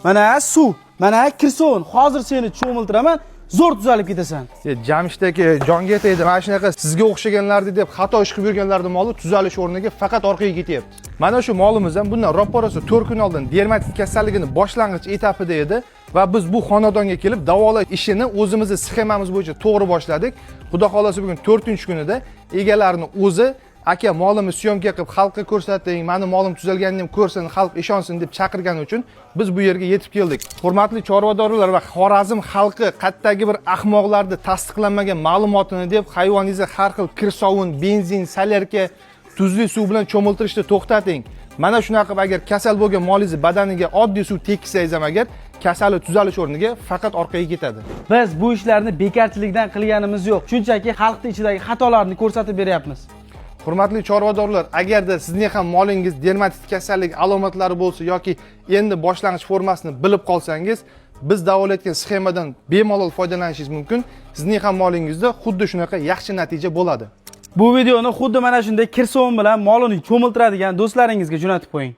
Mana suv, mana kirsovun. Hozir seni cho'miltiraman, zo'r tuzalib ketasan. Jamshid aka, jonga yetaydi, mana shunaqa sizga o'xshaganlarni deb xato ish qilib yurganlarni moli tuzalish o'rniga faqat orqaga ketyapti. Mana shu molimiz ham bundan roppa-rosa 4 kun oldin dermatit kasalligini boshlang'ich etapida edi va biz bu xonadonga kelib davolash ishini o'zimizni sxemamiz bo'yicha to'g'ri boshladik. Xudo xohlasa, bugun 4-kunida egalarini o'zi "Aka, molimni syomka qilib xalqqa ko'rsating, mani molim tuzalganini ham ko'rsin, xalq ishonsin" deb chaqirgani uchun biz bu yerga yetib keldik. Hurmatli chorvadorlar va Xorazm xalqi, qayerdagi bir ahmoqlarni tasdiqlanmagan ma'lumotini deb hayvoningizni har xil kir sovun, benzin, solyarka, tuzli suv bilan cho'miltirishni to'xtating. Mana shunaqa qilib, agar kasal bo'lgan molingizni badaniga oddiy suv tekkisangiz ham, agar kasali tuzalish o'rniga faqat orqaga ketadi. Biz bu ishlarni bekorchilikdan qilganimiz yo'q. Shunchaki xalqning ichidagi xatolarni ko'rsatib beryapmiz. Hurmatli chorvadorlar, agarda sizning ham molingiz dermatit kasalligi alomatlari bo'lsa yoki endi boshlang'ich formasini bilib qolsangiz, biz davolayotgan sxemadan bemalol foydalanishingiz mumkin. Sizning ham molingizda xuddi shunaqa yaxshi natija bo'ladi. Bu videoni xuddi mana shunday kirsovun bilan molini cho'miltiradigan do'stlaringizga jo'natib qo'ying.